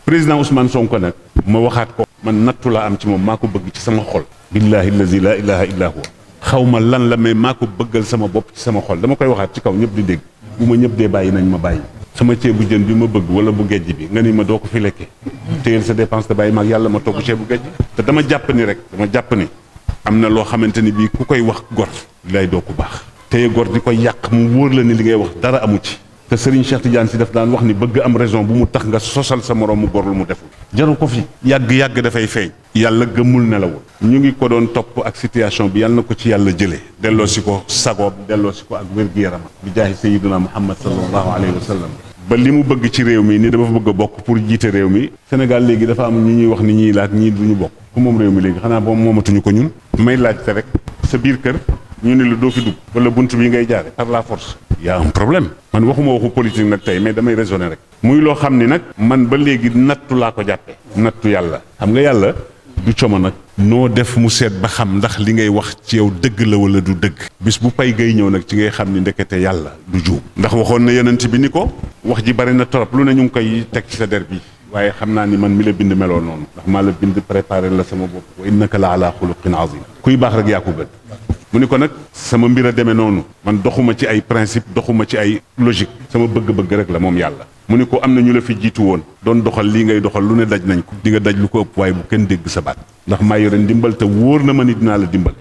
président Ousmane Sonko nag ma waxaat ko man nattu laa am ci moom maa ko bëgg ci sama xol billahi allazi la ilaha illa huwa xaw ma lan la mais maa ko bëggal sama bopp ci sama xol dama koy waxaat ci kaw ñëpp di dégg bu ma ñëpp dee bàyyi nañ ma bàyyi sama ceebu jën bi ma bëgg wala bu gejj bi nga ni ma doo ko fi lekkee téyel sa dépense te bàyyi maag yàlla ma togg ceebu gejj te dama jàpp ni am na loo xamante ni bii ku koy wax gor lay doo ku baax téye gor di koy yàq mu wóor la ni li ngay wax dara amu ci te Serigne Cheikh Tidiane Sy daf daan wax ni bëgg am raison bu mu tax nga sosal sa morom mu gor lu mu deful jaru ko fi yàgg dafay feeñ yàlla gëmmul nelawul ñu ngi ko doon topp ak situation bi yàlla na ko ci yàlla jëlee delloo si ko sagoob delloo si ko ak wér-gu-yaram bi jaahi sayyidina Muhammad sallallahu alayhi wa sallam ba li mu bëgg ci réew mi ni dafa bëgg a bokk pour jiite réew mi Sénégal léegi dafa am ñi ñuy wax ni ñii laak ñii duñu bokk ku moom réew mi léegi xanaa boobu moomatuñu ko ñun may laajte rek sa biir kër ñu ne la doo fi dugg wala bunt bi ngay jaare par la force y a un problème man waxuma waxu politique nag tey mais damay raisonner rek muy loo xam ni nag man ba léegi nattu laa ko jàppe nattu yàlla xam nga yàlla du como nag noo def mu seet ba xam ndax li ngay wax ci yow dëgg la wala du dëgg bis bu pay gay ñëw nag ci ngay xam ni ndekete yàlla du juum ndax waxoon na yonent bi ni ko wax ji bari na torop lu ne ñu ngi koy teg ci sa der bi waaye xam naa ni man mi la bind meloo noonu ndax maa la bind préparé la sama bopp wa innaka la ala xuluqin azim kuy baax rek yaa ko gën mu ni ko nag sama mbir a demee noonu man doxuma ci ay principe doxuma ci ay logique sama bëgg-bëgg rek la moom yàlla mu ni ko am na ñu la fi jiitu woon doon doxal lii ngay doxal lu ne daj nañ ko di nga daj lu ko ëpp waaye bu kenn dégg sa baat ndax maa yore ndimbal te wóor na ma ni dinaa la dimbal